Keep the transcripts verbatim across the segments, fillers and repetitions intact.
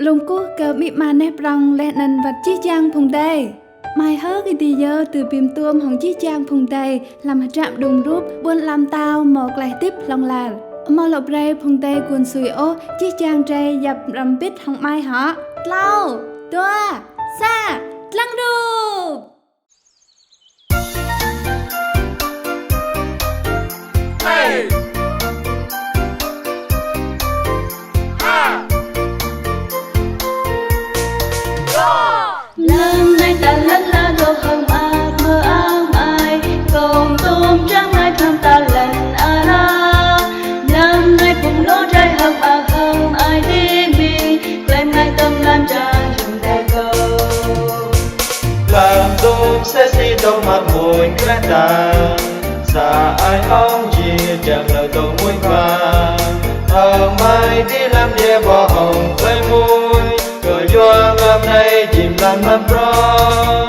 Lŏ kkuh kơ amĭ ama neh prŏng leh anăn wăt jih jang phung adei. Amai hơ̆k êdi yơh dưi bi mtuôm hŏng jih jang phung adei hlăm hdră mđung rup Ƀuôn Ala Mtao mâo klei hdĭp hlŏng lar. Amâo lŏ brei phung adei guôn sui ôh, jih jang drei yap mrăm mbĭt hŏng amai hŏ. Tlâo, dua, sa, dlăng rup. Lăn anei ta lăn ala dôk hơ̆ng mơak mơak ai, kông tôm čang ai thăm ta lăn ala. Lăn anei phung lŏ drei hơ̆ng mơak hơ̆ng ai ti mi, klei mngač tơm lăn čar jum ta kông. Lăn tôm msĕ si dôk mă mmuñ kreh ta, sa ai hŏng jih jang lăn dôk mmuñ wa. Hơ̆ng mơak ti lăn dê bŏ hŏng klei mmuñ, kyua lăn anei jing lăn mă prŏng.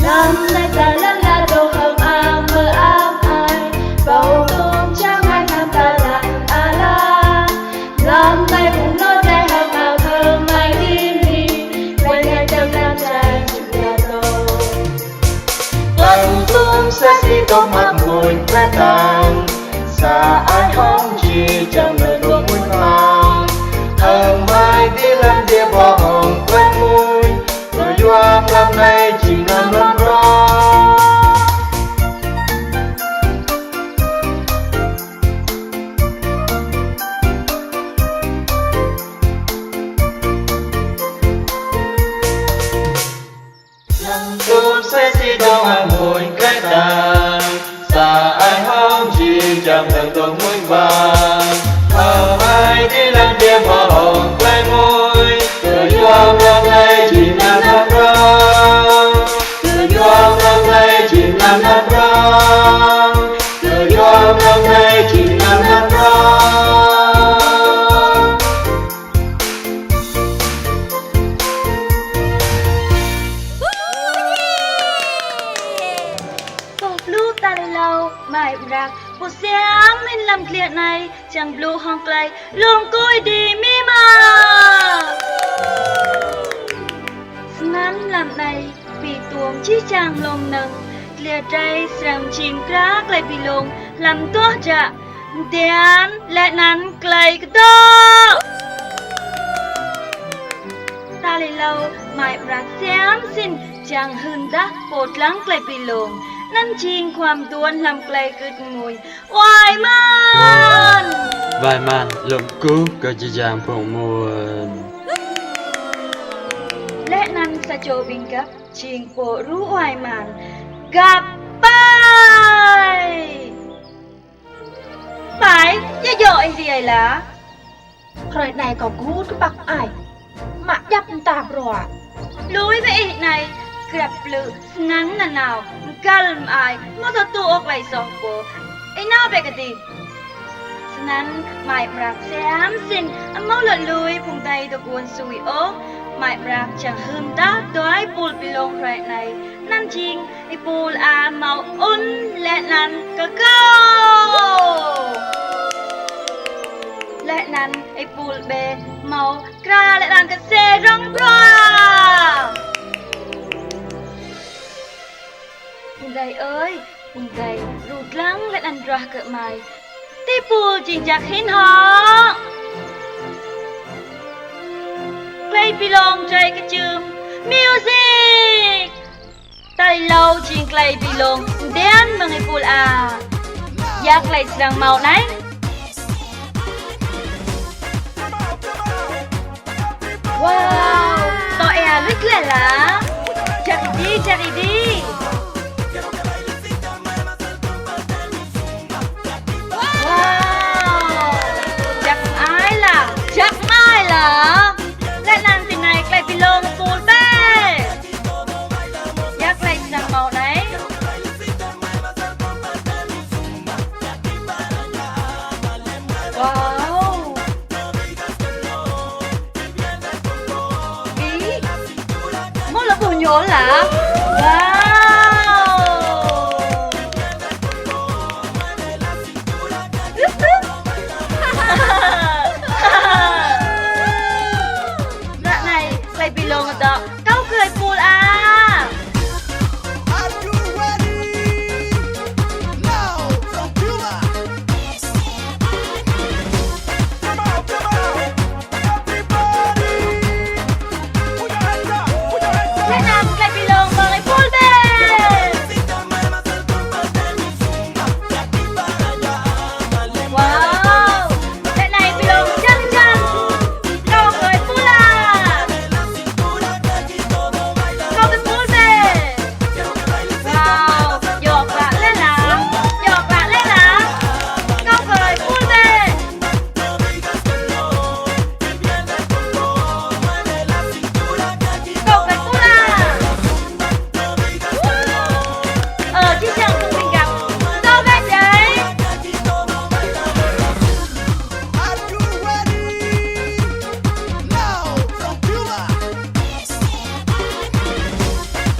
Lăn anei ta lăn ala dôk hơ̆ng mơak mơak ai, kông tôm čang ai thăm ta lăn ala. Lăn anei phung lŏ drei hơ̆ng mơak hơ̆ng ai ti mi, klei mngač tơm lăn čar jum ta kông. Lăn tôm msĕ si dôk mă mmuñ kreh ta, sa ai hŏng jih jang lăn dôk mmuñ wa. Hơ̆ng mơak ti lăn dê bŏ hŏng klei mmuñ, kyua lăn anei jing lăn mă prŏng. Lăn tôm msĕ si dôk mă mmuñ kreh ta, sa ai hŏng jih jang lăn dôk mmuñ wa. Hơ̆ng mơak ti lăn dê bŏ hŏng klei mmuñ, kyua lăn anei jing lăn mă prŏng. Kyua lăn anei jing lăn mă prŏng. Kyua lăn anei jing lăn mă prŏng. Boh blŭ tal êlâo, amai Mrak pô siam mĭn hlăm dliê anei, čiăng blŭ hŏng klei lŏ kkuh êdi amĭ ama. Snăn hlăm anei bi tuôm jih jang hlŏng nơ̆ng, dliê drei srăng jing mkra klei bi lông hlăm duah jăk, mdian leh anăn klei kdŏ. Tal êlâo amai Mrak siam sĭn čiăng hưn dah pô dlăng klei bi lông, anăn jing khua mduôn hlăm klei gưt mmuñ, Wai Man. Wai Man, lŏ kkuh kơ jih jang phung amuôn. Leh anăn sa čô ƀĭng găp jing pô đru Wai Man găp ƀai. Ƀai, ya djŏ ih ri ai la? Hruê anei kâo kgŭt kpăk ai, mă djăp mta bruă. Lui wĕ ih anei, grăp plư snăn nanao, mgăl mơai, amâo thâo tŭ ôh klei soh pô. Ih nao bĕ kơ dih. Snăn amai Mrak siam sĭn, amâo lŏ lui phung adei dôk guôn sui ôh. Amai Mrak čiăng hưn dah dua êpul bi lông hruê anei, anăn jing êpul A mâo ŭn leh anăn kgâo. Leh anăn êpul B mâo mkra leh anăn ksê rŏng bruă. Phung adei ơi, phung adei đru dlăng leh anăn ruah kơ amai. Ti êpul jing jăk hĭn hŏ. Klei bi lông drei kčưm, music. Tal êlâo jing klei bi lông mdian mơ̆ng êpul A. Ya klei srăng mâo anei? Wow, tŏ êa luč leh lah. Jăk êdi, jăk êdi. Wow, jăk mơai lah, jăk mơai lah. Leh anăn ti anei klei bi lông êpul B. Ya klei srăng mâo anei? Wow. Ih, mâo lŏ ƀuh ñu lah. Wow. Bi lông dŏ, kâo kơ êpul ah. Are you ready? Now, from Cuba. Come on, come on. Everybody. Put your hands up, put your hands up. Leh anăn klei bi lông mơ̆ng êpul dih. Wow. Leh anei bi lông jăk jăk. Kâo kơ êpul ah. Kâo kơ êpul dih. Wow, djŏ klă leh lah. Djŏ klă leh lah. Kâo kơ êpul dih. Kâo kơ êpul ah. Ơ, jih jang phung ƀĭng găp. Dôk wĕ dih. Are you ready? Now, from Cuba.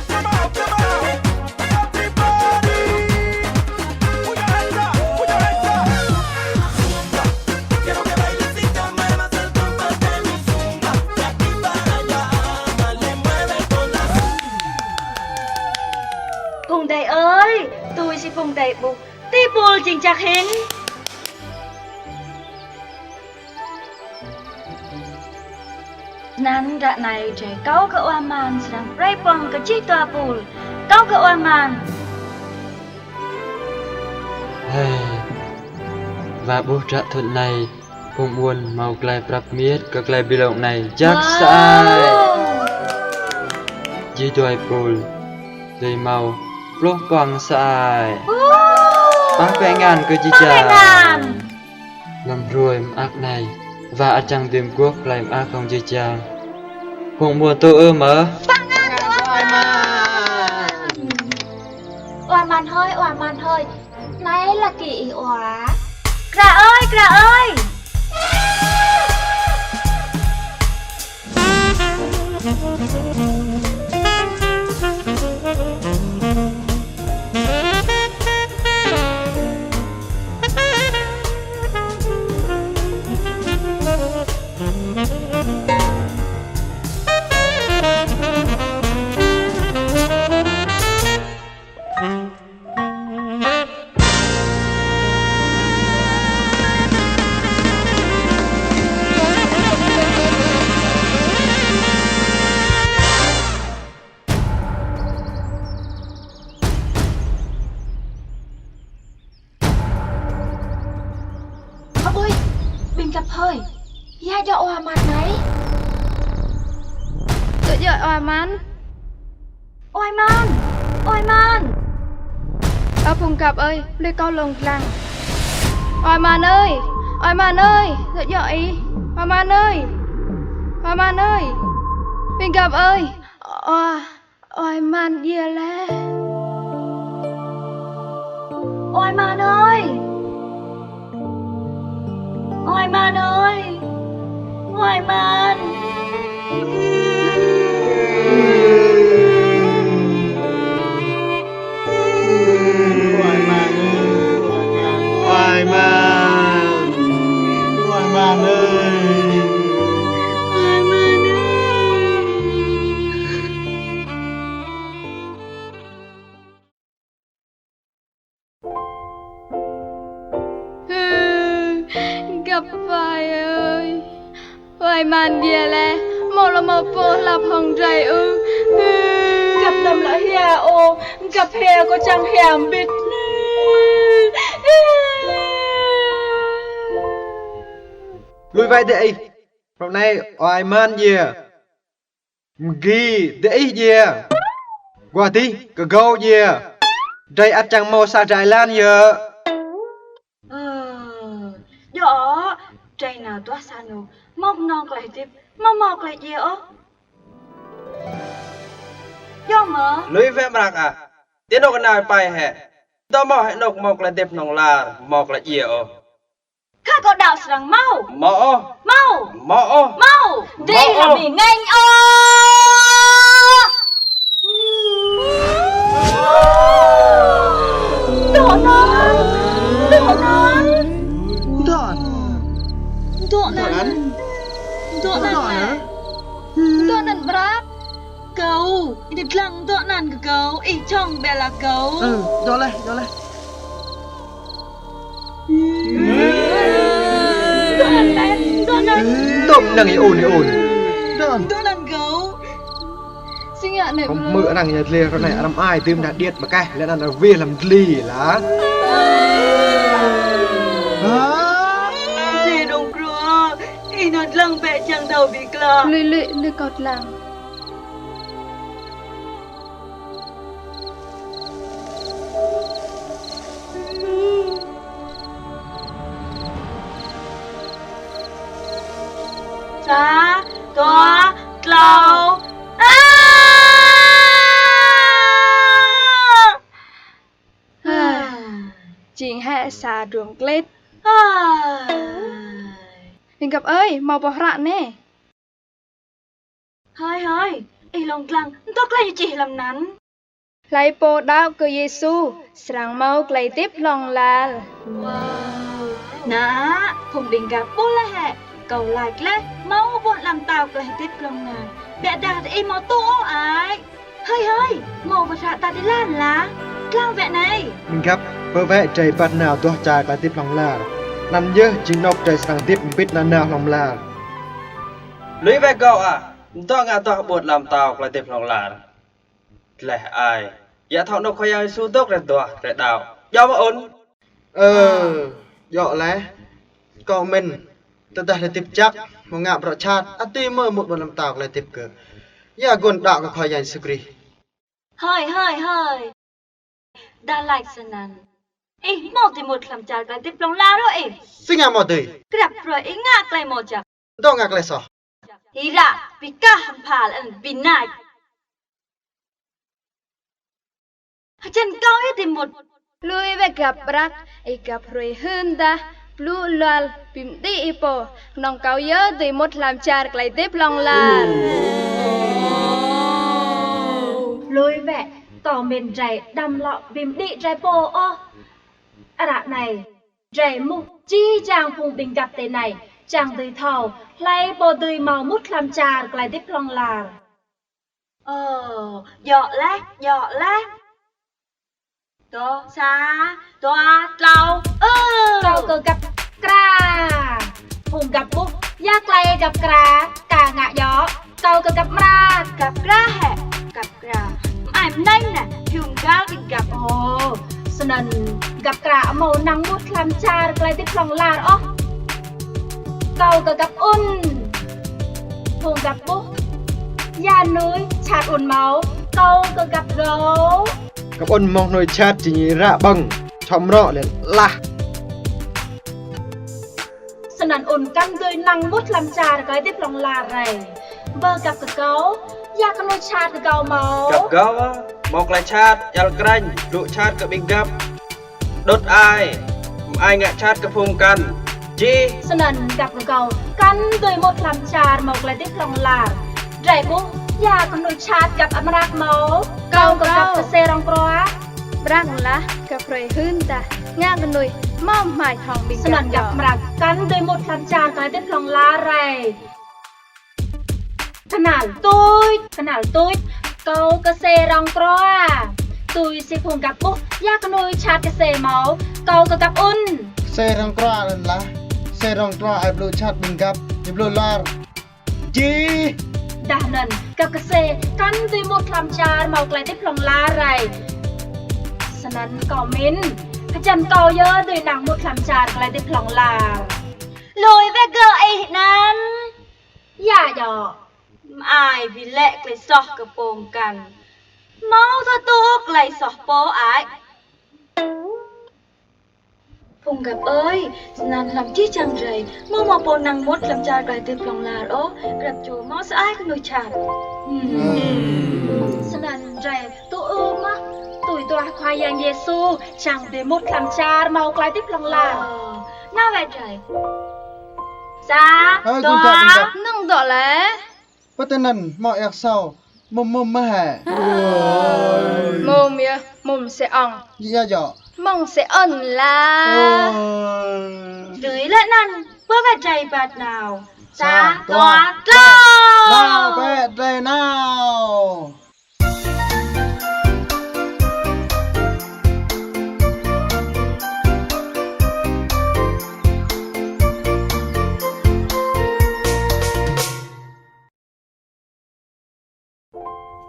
Come on, come on. Everybody. Put your hands up, put your hands up. Quiero que bailes y te muevas el compás de mi zumba. De aquí para allá, dale, mueve con la Phung adei ơi, tui si phung adei ƀuh, ti êpul jing jăk hĭn. Anăn ară anei drei kâo kơ Ua Man srăng brei pŏng kơ jih dua êpul. Kâo kơ Ua Man. Hei, wa ƀuh hdră thŭn anei, phung ƀuôn mâo klei prăp miêt kơ klei bi lông anei jăk sơăi. Wow. Jih dua êpul dưi mâo pluh pŏng sơăi. Wow. Pah pĕ ngăn kơ jih jang. Pah pĕ ngăn. Hlăm hruê mơak anei, wa ăt čiăng dưi mguôp klei mơak hŏng jih jang. Phung ƀuôn tŭ ư mơh? Pah ngăn kơ Ua Man. Ua Man hơi, Ua Man hơi. Anei lač kơ ih ua. Kra ơi, kra ơi. Ơ ƀuh, ƀĭng găp hơi. Ya djŏ Ua Man anei? Djŏ djŏ Ua Man. Ua Man! Ua Man! Ơ phung găp ơi, lui kâo lông dlăng. Ua Man ơi! Ua Man ơi! Djŏ djŏ ih! Ua Man ơi! Ua Man ơi! Ƀĭng găp ơi! Ơ, Ua Man djiê leh. Ua Man ơi! Ua Man ơi! Ua Man! Ua Man ơi! Ua Man! Ua Man ơi! Ua Man ơi! Hư, găp ơi ơi. Ua Man djiê leh, mâo lŏ mâo pô hlăp hŏng drei ư. Hư. Găp đăm lŏ hia ôh, găp hia kâo čiăng hia mbĭt. Lui wĕ dih ih. Rŏng anei Ua Man djiê. Mgi, diih djiê. Guah dih, kơ gâo djiê. Drei ăt čiăng mâo sa drei lăn yơh. Ơ, djŏ, drei nao duah sa anôk mâo knŏng klei hdĭp, amâo mâo klei djiê ôh. Djŏ mơh. Lui wĕ mrak ah. Ti anôk nao pai hĕ. Dŏ mâo hĕ anôk mâo klei hdĭp hlŏng lar, mâo klei djiê ôh. Khă kâo đăo srăng mâo. Mâo ôh. Mâo. Mâo ôh. Mâo. Mâo. Diih lŏ bi ngêñ ôh. Dŏ anăn. Dŏ anăn. Dŏ anăn. Dŏ anăn. Dŏ anăn. Dŏ anăn. Dŏ anăn. Dŏ anăn bra. Ih dlăng dŏ anăn kơ kâo, ih čŏng bĕ lah kâo. Ơ, dŏ leh, dŏ leh. Dŏ anăn leh, dŏ anăn. Dŏ anăn. Dŏ anăn, dŏ anăn. Dŏ anăn kâo. Si ngă anei. Kâo hmư̆ arăng yăl dliê ară anei arăng ai dưm dah điêt mkeh, leh anăn arăng wĭ hlăm dliê lah. Hă? Ih dôk kruă, ih nao dlăng bĕ čiăng thâo bi klă. Lui, lui, lui kâo dlăng. Sa, dua, tlâo. Ơ! Jing hĕ sa druôm klĭt. Ơ! Ƀĭng găp ơi, mâo boh hră anei. Hơi, hơi, ih lŏ dlăng, mtô klei ñu čih hlăm anăn. Hlei pô đăo kơ Yêsu, srăng mâo klei hdĭp hlŏng lar. Wow. Nă, phung ƀĭng găp ƀuh leh hĕ, kâo lač leh, mâo ƀuôn ala mtao klei hdĭp hlŏng lar. Ƀiădah ih amâo tŭ ôh ai. Hơi, hơi, mâo boh hră tal êlan lah. Dlăng wĕ anei. Ƀĭng găp, pơ wĕ drei êbat nao duah čar klei hdĭp hlŏng lar. Anăn yơh jing anôk drei srăng hdĭp mbĭt nanao hlŏng lar. Lui wĕ kâo ah, mtô ngă duah ƀuôn ala mtao klei hdĭp hlŏng lar. Dleh ai. Ya thâo anôk Khua Yang Yêsu dôk drei duah, drei đăo. Djŏ mơ̆ ŭn? Ơ, djŏ leh. Kâo mĭn, tơdah drei hdĭp jăk, amâo ngă bruă jhat, ăt dưi mơ̆ mŭt ƀuôn ala mtao klei hdĭp kơ. Ya guôn đăo kơ Khua Yang Yêsu Krist. Hơi, hơi, hơi. Dah lač snăn. Ih amâo dưi mŭt hlăm čar klei hdĭp hlŏng lar ôh ih. Si ngă amâo dưi? Grăp hruê ih ngă klei amâo jăk. Dŏ ngă klei soh. Ih ră bi kah hăm phal ân bi nač. Hjăn kâo ih dưi mŭt. Lui wĕ găp Brak, ih găp hruê hưn dah, blŭ luar, bi mđĭ ih pô, knŏng kâo yơh dưi mŭt hlăm čar klei hdĭp hlŏng lar. Lui wĕ, kâo mĭn drei đăm lŏ bi mđĭ drei pô ôh. Ară anei, drei êmuh jih jang phung ƀĭng găp tinei, čiăng dưi thâo, hlei pô dưi mâo mŭt hlăm čar klei hdĭp hlŏng lar. Ơ, djŏ leh, djŏ leh. Dua, sa, dua, tlâo, ơ. Kâo kơ găp Kra. Phung găp ƀuh, ya klei găp Kra, ka ngă djŏ. Kâo kơ găp Mra. Găp Kra hĕ, găp Kra. Mơai mnêñ nĕ, hiu mgăl kơ găp. Ơ, snăn găp Kra amâo năng mŭt hlăm čar klei hdĭp hlŏng lar ôh. Kâo kơ găp Un. Phung găp ƀuh. Ya knuih jhat Un mâo, kâo kơ găp Gâu. Găp Un mâo knuih jhat jing ră ƀơ̆ng, čhŏ mrŏ leh lah. Snăn Un kăn dưi năng mŭt hlăm čar klei hdĭp hlŏng lar rei. Bơ găp kơ Gâu, ya knuih jhat kơ Gâu mâo. Găp Gâu, mâo klei jhat, yăl krêñ, blŭ jhat kơ ƀĭng găp. Đŭt ai, mơai ngă jhat kơ phung mkăn. Jih. Snăn găp kơ Gâu, kăn dưi mŭt hlăm čar mâo klei hdĭp hlŏng lar. Drei ƀuh, ya knuih jhat găp Mrak mâo. Kâo kơ găp Ksê Rŏng Krua. Mrak lah, găp hruê hưn dah, ngă knuih, mâo hmač hŏng ƀĭng găp. Snăn găp Mrak, kăn dưi mŭt hlăm čar klei hdĭp hlŏng lar rei. Knhal tuč, knhal tuč, kâo Ksê Rŏng Krua. Tui si phung găp ƀuh, ya knuih jhat Ksê mâo, kâo kơ găp Un. Ksê Rŏng Krua leh lah, Ksê Rŏng Krua ai blŭ jhat ƀĭng găp, ih blŭ luar. Jih. Dah anăn, găp Ksê, kăn dưi mŭt hlăm čar mâo klei hdĭp hlŏng lar rei. Snăn kâo mĭn, hjăn kâo yơh dưi năng mŭt hlăm čar klei hdĭp hlŏng lar. Lui wĕ gơ̆ ih anăn. Ya djŏ. Mơai bi lĕ klei soh kơ pô mkăn. Mâo thâo tŭ klei soh pô ai. Phung găp ơi, snăn hlăm jih jang drei, mâo mâo pô năng mŭt hlăm čar klei hdĭp hlŏng lar ôh, grăp čô mâo sa ai knuih jhat. Snăn drei tŭ ư mơh, tui duah Khua Yang Yêsu, čiăng dưi mŭt hlăm čar mâo klei hdĭp hlŏng lar. Nao wĕ drei. Sa, dua, năng dŏ leh. Pơ tinăn mâo êa ksâo, mŭm mŭm mơh hĕ. Mŭm yơh, mŭm sê ŏng. Ya djŏ. Mơ̆ng sê ŏn lah. Dưi leh anăn, pơ wĕ drei êbat nao. Sa, dua, tlâo. Nao wĕ drei nao.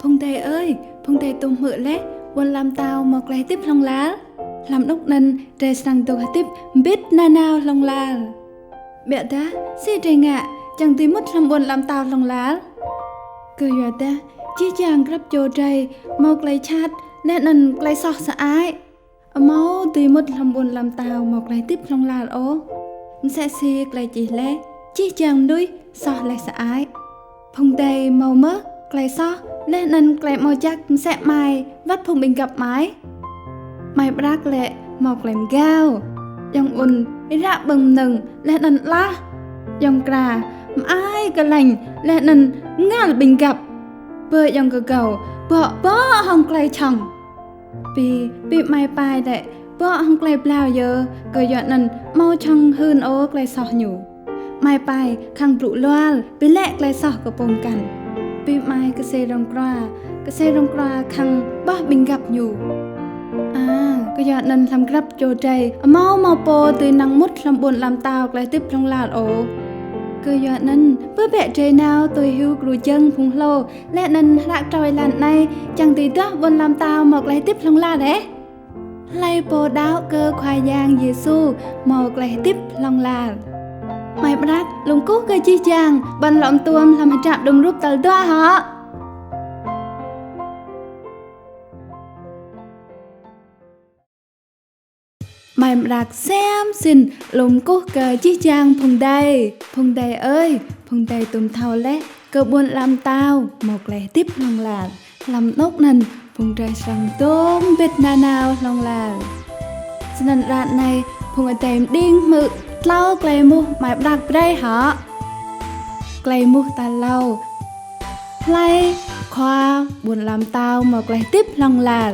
Phung adei ơi, phung adei tuôm hmư̆ leh, ƀuôn ala mtao mâo klei hdĭp hlŏng lar. Hlăm anôk anăn drei srăng dôk hdĭp mbĭt nanao hlŏng lar. Ƀiădah si drei ngă čiăng dưi mŭt hlăm ƀuôn ala mtao hlŏng lar? Kyuadah jih jang grăp čô drei mâo klei jhat leh anăn klei soh sơăi. Amâo dưi mŭt hlăm ƀuôn ala mtao mâo klei hdĭp hlŏng lar ôh. Msĕ si klei čih leh, jih jang mnuih soh leh sơăi. Phung adei mâo mơh klei soh leh anăn klei amâo jăk msĕ amai wăt phung ƀĭng găp amai. Amai Prăk lĕ mâo klei mgao, ayŏng Ŭn êră ƀơ̆ng mnơ̆ng leh anăn alah, ayŏng Kra mơai kơ lêñ leh anăn mngal ƀĭng găp, ƀơ ayŏng Kgâo bŏ bŏ hŏng klei čhŏng. Bi, bi amai Pai lĕ bŏ hŏng klei blao yơh, kyuanăn amâo čhŏng hưn ôh klei soh ñu. Amai Pai khăng blŭ luar bi lĕ klei soh kơ pô mkăn. Bi amai ksê rŏng krua, ksê rŏng krua khăng ƀuah ƀĭng găp ñu. A, kyuanăn hlăm grăp čô drei amâo mâo pô dưi năng mŭt hlăm ƀuôn ala mtao klei hdĭp hlŏng lar ôh. Kyuanăn pơ bĕ drei nao tui hiu gru jơ̆ng phung hlô leh anăn hră trâo êlan anei čiăng dưi duah ƀuôn ala mtao mâo klei hdĭp hlŏng lar hĕ. Hlei pô đăo kơ Khua Yang Yêsu mâo klei hdĭp hlŏng lar. Amai Prăk lŏ kkuh kơ jih jang, ƀuăn lŏ tuôm hlăm hdră mđung rup tal dua hŏ. Amai Prăk siam sĭn lŏ kkuh kơ jih jang phung adei. Phung adei ơi, phung adei tuôm thâo leh kơ ƀuôn ala mtao mâo klei hdĭp hlŏng lar. Hlăm anôk anăn phung drei srăng dôk mbĭt nanao hlŏng lar. Snăn ară anei phung adei mđing hmư̆ tlâo klei êmuh amai Prăk brei hŏ. Klei êmuh tal êlâo: Hlei khua ƀuôn ala mtao mâo klei hdĭp hlŏng lar?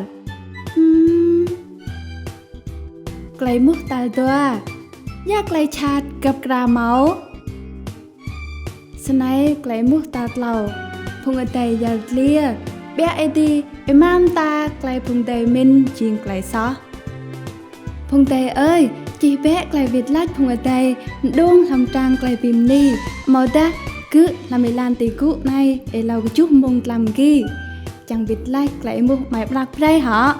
Hm. Klei êmuh tal dua: Ya klei jhat găp kra mâo? Snei klei êmuh tal tlâo: Phung adei yăl dliê, ƀiă êdi êma mta klei phung adei mĭn jing klei soh. Phung adei ơi, čih bĕ klei wĭt lač phung adei mđung hlăm trang klei bi mni, amâodah gư̆ hlăm êlan ti gŭ anei êlâo kjuh mmông tlam mgi, čiăng wĭt lač klei êmuh amai Prăk brei hŏ.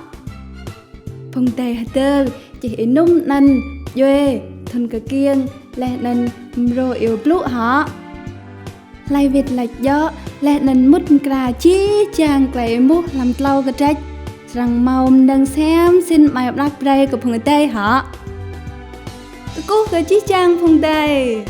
Phung adei hdơr čih ênŭm anăn djuê, thŭn kkiêng, leh anăn mrô iêu blŭ hŏ. Hlei wĭt lač djŏ leh anăn mŭt mkra jih jang klei êmuh hlăm tlâo kdrêč srăng mâo mnơ̆ng siam sĭn amai Prăk brei kơ phung adei hŏ. Kkuh kơ jih jang phung adei.